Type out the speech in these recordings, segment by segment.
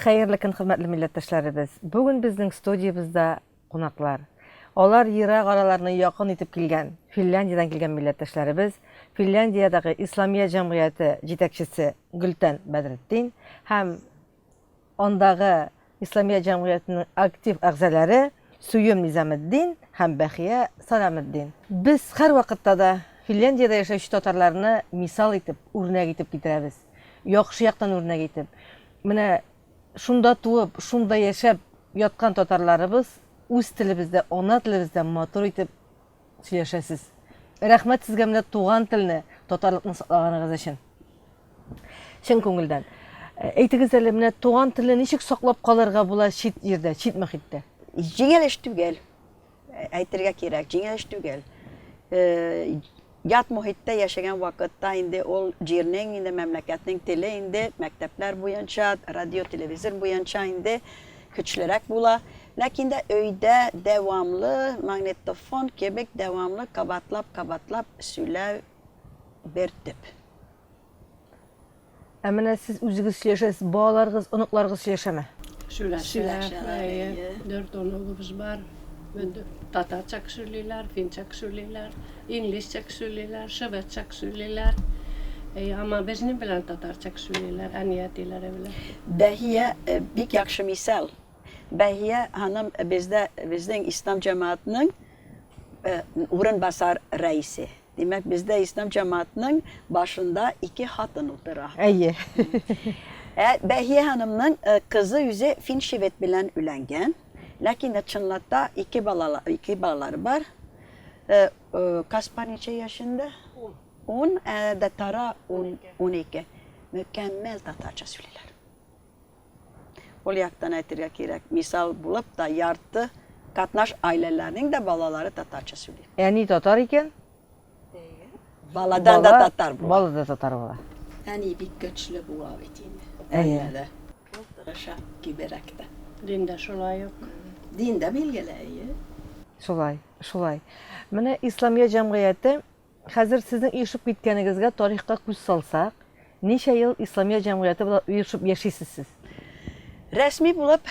Хәерле көн, хөрмәтле милләттәшләребез! Бүген безнең студиябездә кунаклар. Алар ерак араларны якын итеп килгән, Финляндиядән килгән милләттәшләребез, Финляндиядәге Исламия җәмгыяте җитәкчесе Гөлтән Бәдретдин һәм андагы Исламия җәмгыятенең актив әгъзалары Сөем Низаметдин һәм Бәхия Саламетдин. Без һәрвакытта да Финляндиядә яшәүче татарларны мисал итеп, үрнәк итеп китерәбез. Яхшы яктан үрнәк итеп. Менә шунда туып, шунда яшәп яткан татарларыбыз үз телебездә, ана телебездә матур итеп сөйләшәсез. Рәхмәт сезгә менә туган телне, татарлыкны саклаганыгыз өчен. Чын күңелдән. Э, әйтегез әле, менә туган телне ничек саклап калырга була чит җирдә, чит мөхиттә? Җиңел эш түгел. Әйтергә кирәк, җиңел эш түгел. Э, ят мохиттә яшәгән вакытта инде ул җирнең, инде мәмләкәтнең теле инде мәктәпләр буенча, радио, телевизор буенча инде көчлерәк була. Ләкин дә өйдә дәвамлы магнитофон кебек дәвамлы кабатлап-кабатлап сөйләү бер төп. Ә менә сез үзегез сөйләшәсез, балаларыгыз, оныкларыгыз сөйләшәме? Сөйләшә. Әйе, дүрт оныгыбыз бар. Татарча сөйлиләр, финча сөйлиләр, инглизчә сөйлиләр, шведча сөйлиләр. Әйе, әмма безнең белән татарча сөйлиләр, әни-әтиләре белән. Бәһия бик яхшы мисал. Бәһия ханым бездә безнең ислам җәмәгатенең урынбасар рәисе. Димәк, бездә ислам җәмәгатенең башында ике хатын утыра. Әйе. Ә Бәһия ханымның кызы үзе фин швед белән өйләнгән. Ләкин дә чынлыкта ике балала, ике балалары бар. Каспар ничә яшендә? Ун. Ун, ә Датара ун, 12. Мөкәммәл татарча сөйлиләр. Ул яктан әйтергә кирәк, мисал булып та ярты катнаш гаиләләрнең дә балалары татарча сөйли. Әни татар икән. Баладан да татар була. Бала да татар була. Әни бик көчле була бит инде. Әйе. Гаиләдә. Ул тырыша күбрәк тә. Диндә шулай ук. Диндә билгеле, әйе. Шулай, шулай. Менә Исламия җәмгыяте Хәзер сезнең оешып киткәнегезгә тарихка күз салсак, ничә ел Исламия җәмгыяте буларак оешып яшисез сез? Рәсми булып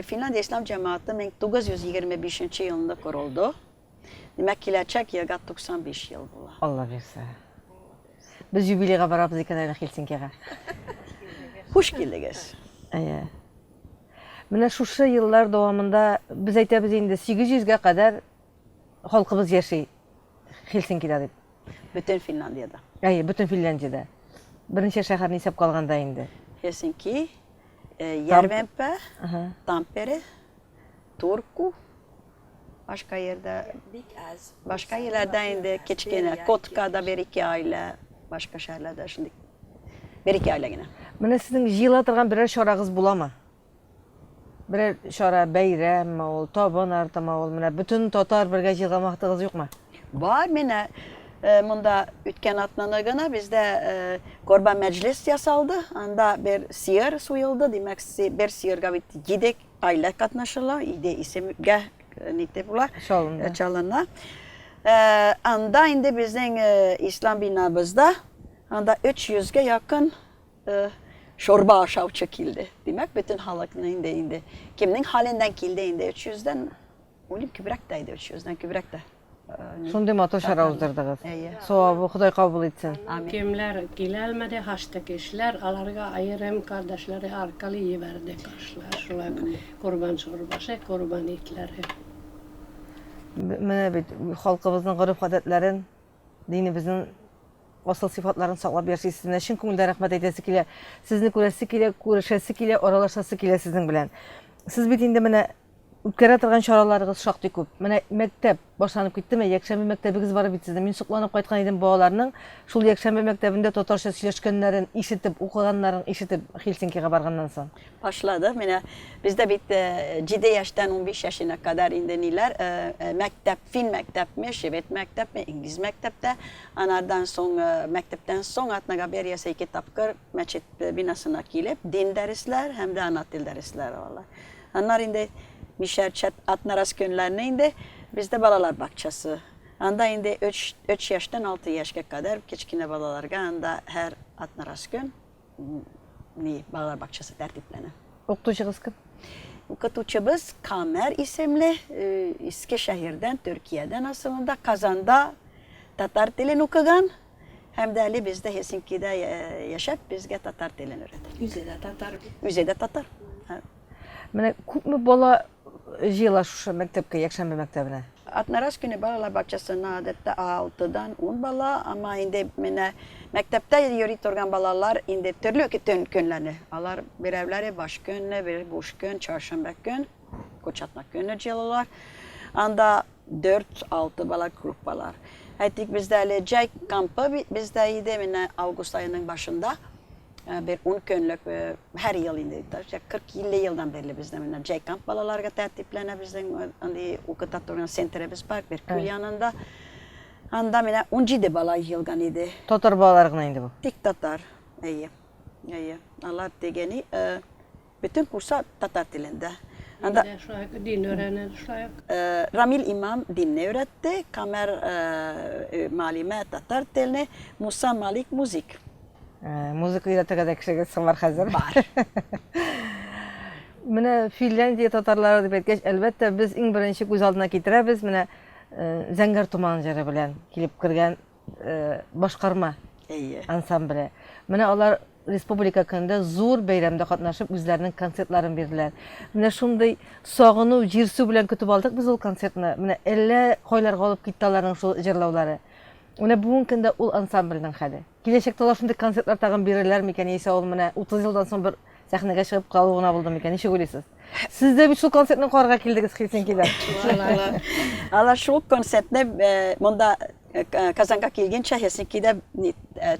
Финляндия Ислам җәмәгате 1925 нче елында корылды. Димәк, киләчәк елга 95 ел була. Алла бирсә. Без юбилейга барабыз икән әле Хельсинкига. Хуш килдегез. Әйе. Менә шушы еллар дәвамында без әйтәбез инде 800 гә кадәр халкыбыз яши Хельсинкида дип. Бөтен Финляндиядә. Әйе, бөтен Финляндиядә. Берничә шәһәрне исәпкә алганда инде. Хельсинки, Ярвенпә, Тампере, Турку, башка җирдә бик аз. Башка җирләрдә инде кечкенә, Коткада бер-ике гаилә, башка шәһәрләрдә шундый бер-ике гаилә генә. Менә сезнең җыела торган берәр чарагыз буламы? Берәр чара, бәйрәмме ул, табын артымы ул, менә бөтен татар бергә җыелган вакытыгыз юкмы? Бар, менә монда үткән атнаны гына бездә корбан мәҗлес ясалды. Анда бер сыер суелды, димәк, бер сыерга бит җиде гаилә катнашыла, иде исемгә нитеп була, чалына. Чалына. Анда инде безнең ислам бинабызда анда 300 гә якын шорба ашаучы килде. Димәк, бөтен халыкны инде инде кемнең хәленнән килде инде 300дән, уйлыйм, күбрәк тә иде, 300дән күбрәк тә. Шундый матур чара уздырдыгыз. Әйе. Савабы Ходай кабул итсен. Амин. Кемләр килә алмады, хаста кешеләр, аларга аерым кардәшләре аркылы җибәрдек ашлар. Шулай корбан шорбасы, корбан итләре. Менә бит халкыбызның гореф-гадәтләрен, динебезнең асыл сыйфатларын саклап яшисез. Менә чын күңелдән рәхмәт әйтәсе килә. Сезне күрәсе килә, күрешәсе килә, аралашасы килә сезнең белән. Сез бит инде менә үткәрә торган чараларыгыз шактый күп. Менә мәктәп башланып киттеме? Якшәмбе мәктәбегез бар бит сезнең. Мин сокланып кайткан идем балаларның шул якшәмбе мәктәбендә татарча сөйләшкәннәрен ишетеп, укыганнарын ишетеп Хельсинкига барганнан соң. Башлады. Менә бездә бит 7 яшьтән 15 яшенә кадәр инде ниләр, мәктәп, фин мәктәпме, швед мәктәпме, инглиз мәктәптә. Анардан соң, мәктәптән соң атнага бер яисә ике тапкыр мәчет бинасына килеп, дин дәресләр һәм дә ана тел дәресләре алалар. Аннары инде мишәрчә атнарас көннәрне инде бездә балалар бакчасы. Анда инде 3, 3 яшьтән 6 яшькә кадәр кечкенә балаларга анда һәр атнарас көн ни балалар бакчасы тәртипләнә. Укытучыгыз кем? Укытучыбыз Камәр исемле, Иске шәһәрдән, Төркиядән асылында, Казанда татар телен укыган һәм дә әле бездә Һелсинкида яшәп, безгә татар телен өйрәтә. Үзе дә татар бит. Үзе дә татар. Менә күпме бала җыела шушы мәктәпкә, якшәмбе мәктәбенә? Атнараз көне балалар бакчасына гадәттә алтыдан ун бала, әмма инде менә мәктәптә йөри торган балалар инде төрле төн көннәрне. Алар берәүләре баш көнне, бер буш көн, чәршәмбе көн, кочатма көнне җыелалар. Анда 4-6 бала группалар. Әйтик, бездә әле җәй кампы бездә иде, менә август аеның башында. Бер 10 көнлек һәр ел инде 40-50 елдан бирле бездә менә җәй камп балаларга тәртипләнә безнең андый укыта торган центрыбыз бар бер күл янында. Анда менә 17 бала җыелган иде. Татар балалары гына инде бу. Тик татар. Әйе. Әйе. Алар дигәне бөтен курса татар телендә. Анда шулай дин өйрәнә шулай. Рамил имам динне өйрәтте, Камәр малиме татар телне, Муса Малик музык. Музыка өйрәтергә дә кешегез соң бар хәзер. Бар. Менә Финляндия татарлары дип әйткәч, әлбәттә, без иң беренче күз алдына китерәбез менә Зәңгәр томан җыры белән килеп кергән башкарма Әйе. ансамбле. Менә алар Республика көнендә зур бәйрәмдә катнашып, үзләренең концертларын бирделәр. Менә шундый сагыну, җирсү белән көтеп алдык без ул концертны. Менә әллә кайларга алып китте аларның шул җырлаулары. Менә бүгенге көндә ул ансамбльнең хәле. Киләчәктә алар шундый концертлар тагын бирерләр микән, яисә ул менә 30 елдан соң бер сәхнәгә чыгып калу гына булды микән? Ничек уйлыйсыз? Сез дә бит шул концертны карарга килдегез Хельсинкида. Алар шул концертны монда Казанга килгәнчә Хельсинкида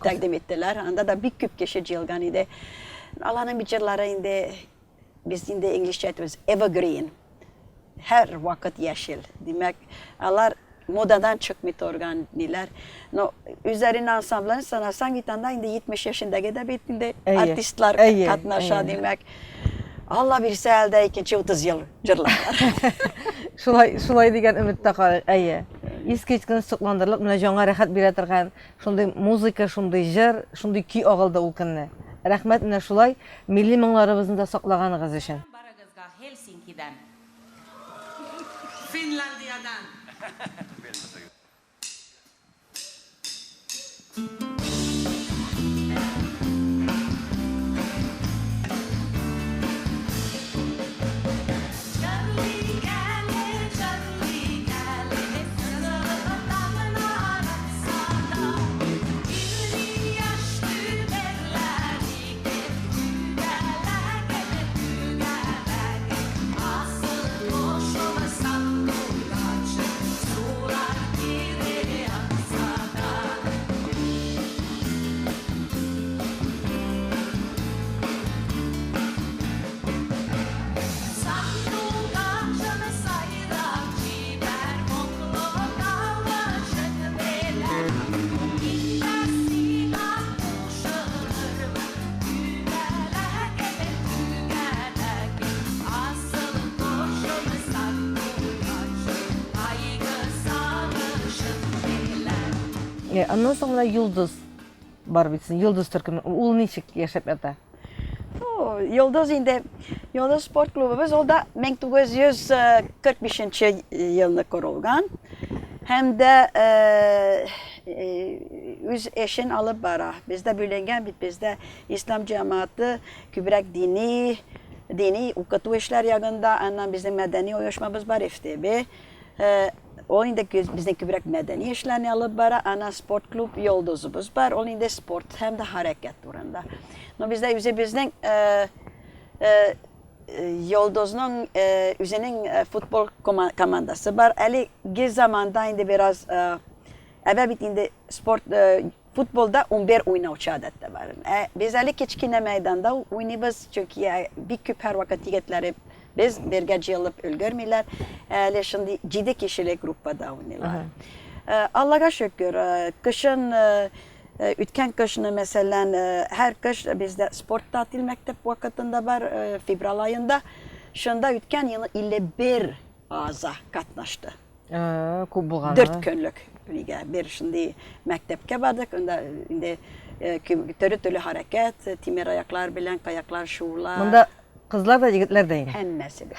тәкъдим иттеләр. Анда да бик күп кеше җыелган иде. Аларның бит җырлары инде без инде инглизчә әйтәбез evergreen. Һәр вакыт яшел. Димәк, алар модадан чыкмый торган ниләр. Но үзләренең ансамблен санасаң бит анда инде 70 яшендәге дә бит инде артистлар катнаша, димәк. Алла бирсә, әле дә икенче 30 ел җырларлар. Шулай, шулай дигән өметтә калыйк. Әйе. Искиткеч сокландырырлык, менә җанга рәхәт бирә торган шундый музыка, шундый җыр, шундый көй агылды ул көнне. Рәхмәт менә шулай милли моңнарыбызны да саклаганыгыз өчен. Барыгызга Хельсинкидан. Финляндиядән. Аннан соң менә Йолдыз бар бит, Йолдыз төркеме. Ул ничек яшәп ята? Йолдыз инде, Йолдыз спорт клубыбыз, ул да 1945 елны корылган. Һәм дә үз эшен алып бара. Бездә бүленгән бит, бездә ислам җәмәгате күбрәк дини, дини укыту эшләр ягында, аннан безнең мәдәни оешмабыз бар, ФТБ. Ул инде безнең күбрәк мәдәни эшләрне алып бара, аннан спорт клуб Йолдызыбыз бар, ул инде спорт һәм дә хәрәкәт турында. Но бездә үзебезнең Йолдызның үзенең футбол командасы бар. Әлеге заманда инде бераз әвәл бит инде спорт футболда 11 уйнаучы гадәттә бар. Без әле кечкенә мәйданда уйныйбыз, чөнки бик күп һәрвакыт егетләре без бергә җыелып өлгермиләр. Әле шундый 7 кешелек группада уйныйлар. Аллага шөкер, кышын үткән кышны, мәсәлән, һәр кыш бездә спорт татил мәктәп вакытында бар, февраль аенда. Шунда үткән елны 51 аза катнашты. Күп булган. 4 көнлек нигә бер шундый мәктәпкә бардык. Анда инде төрле-төрле хәрәкәт, тимер аяклар белән каяклар шуулар. Монда Кызлар да, егетләр дә инде. Һәммәсе бит.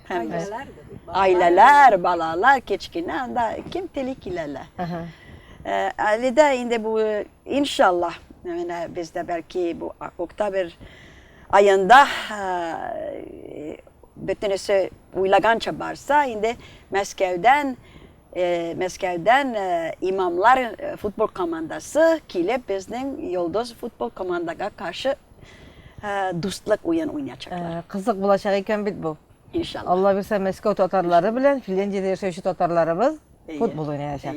Һәммәсе. Гаиләләр, балалар, кечкенә анда кем тели киләләр. Әле дә инде бу иншаллаһ, менә бездә бәлки бу октябрь аенда бөтенесе уйлаганча барса, инде Мәскәүдән Мәскәүдән имамлар футбол командасы килеп безнең Йолдыз футбол командага каршы дуслык уен уйнаячаклар. Кызык булачак икән бит бу. Иншалла. Алла бирсә, Мәскәү татарлары белән Финляндиядә яшәүче татарларыбыз футбол уйнаячак.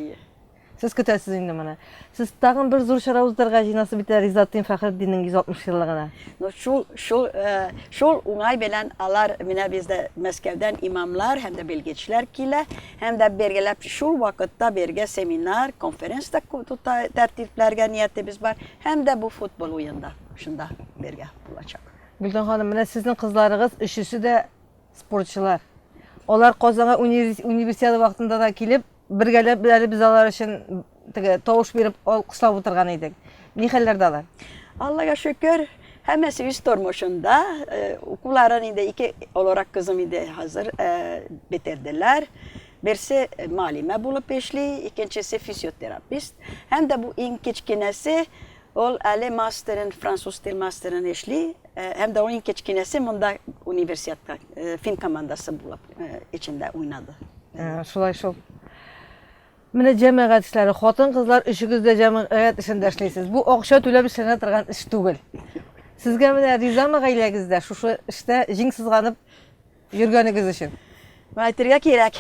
Сез көтәсез инде моны. Сез тагын бер зур чара уздырырга җыенасыз бит әле Ризатдин Фәхретдиннең 160 еллыгына. Ну, шул, шул, э, шул уңай белән алар менә бездә Мәскәүдән имамлар һәм дә белгечләр килә, һәм дә бергәләп шул вакытта бергә семинар, конференц да тота тәртипләргә ниятебез бар, һәм дә бу футбол уенда шунда бергә булачак. Гөлтан ханым, менә сезнең кызларыгыз өчесе дә спортчылар. Алар Казанга универсиада вакытында да килеп, Бергәләп әле без алар өчен теге тавыш биреп алкышлап утырган идек. Ни хәлләрдә алар? Аллага шөкер, һәммәсе үз тормышында. Э, укуларын инде ике олырак кызым инде хәзер э, бетерделәр. Берсе э, малима булып эшли, икенчесе физиотерапист. Һәм дә бу иң кечкенәсе, ул әле мастерын, француз тел мастерын эшли. Һәм дә ул иң кечкенәсе монда университетка фин командасы булып эчендә уйнады. Шулай шул. Менә җәмәгать эшләре, хатын-кызлар өчегез дә җәмәгать эшендә эшлисез. Бу акча түләп эшләнә торган эш түгел. Сезгә менә ризамы гаиләгездә шушы эштә җиң сызганып йөргәнегез өчен? Әйтергә кирәк,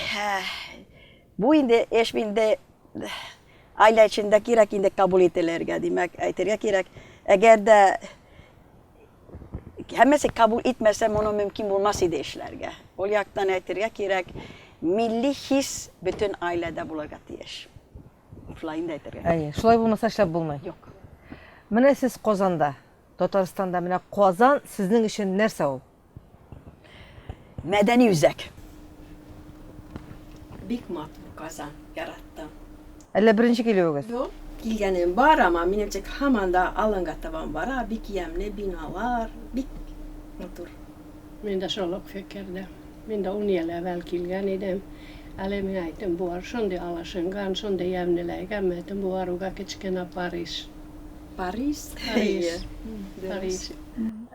бу инде эш инде гаилә эчендә кирәк инде кабул ителергә, димәк, әйтергә кирәк, әгәр дә һәммәсе кабул итмәсә, моны мөмкин булмас иде эшләргә. Ул яктан әйтергә кирәк, милли хис бөтен гаиләдә булырга тиеш. Шулай инде әйтергә. Әйе, шулай булмаса эшләп булмый. Юк. Менә сез Казанда, Татарстанда, менә Казан сезнең өчен нәрсә ул? Мәдәни үзәк. Бик матур Казан, яраттым. Әллә беренче килүегез? Юк, килгәнем бар, ама минемчә һаман да алынга табан бара, бик ямьле биналар, бик матур. Мин дә шул ук фикердә. Мин дә ун ел әвәл килгән идем. Әле мин әйттем, болар шундый алышынган, шундый ямьлеләйгән, мин әйттем, болар уга кечкенә Париж. Париж. Париж. Париж.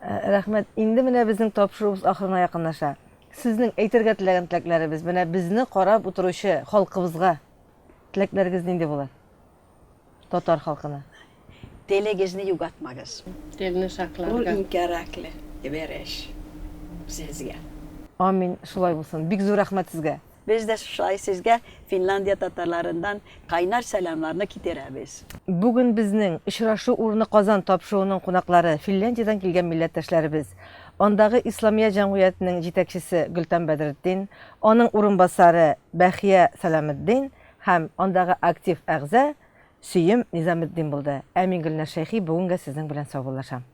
Рәхмәт. Инде менә безнең тапшыруыбыз ахырына якынлаша. Сезнең әйтергә теләгән теләкләребез, менә безне карап утыручы халкыбызга теләкләрегез нинди булыр? Татар халкына. Телегезне югатмагыз. Телне сакларга. Ул иң кәрәкле бер эш сезгә. Амин, шулай булсын. Бик зур рәхмәт сезгә. Без дә шулай сезгә Финляндия татарларыннан кайнар сәламларны китерәбез. Бүген безнең Очрашу урыны Казан тапшыруының кунаклары Финляндиядән килгән милләттәшләребез. Андагы Исламия җәмгыятенең җитәкчесе Гөлтән Бәдретдин, аның урынбасары Бәхия Сәламетдин һәм андагы актив әгъза Сөем Низаметдин булды. Ә мин Гөлназ Шәйхи бүгенгә сезнең белән саубуллашам.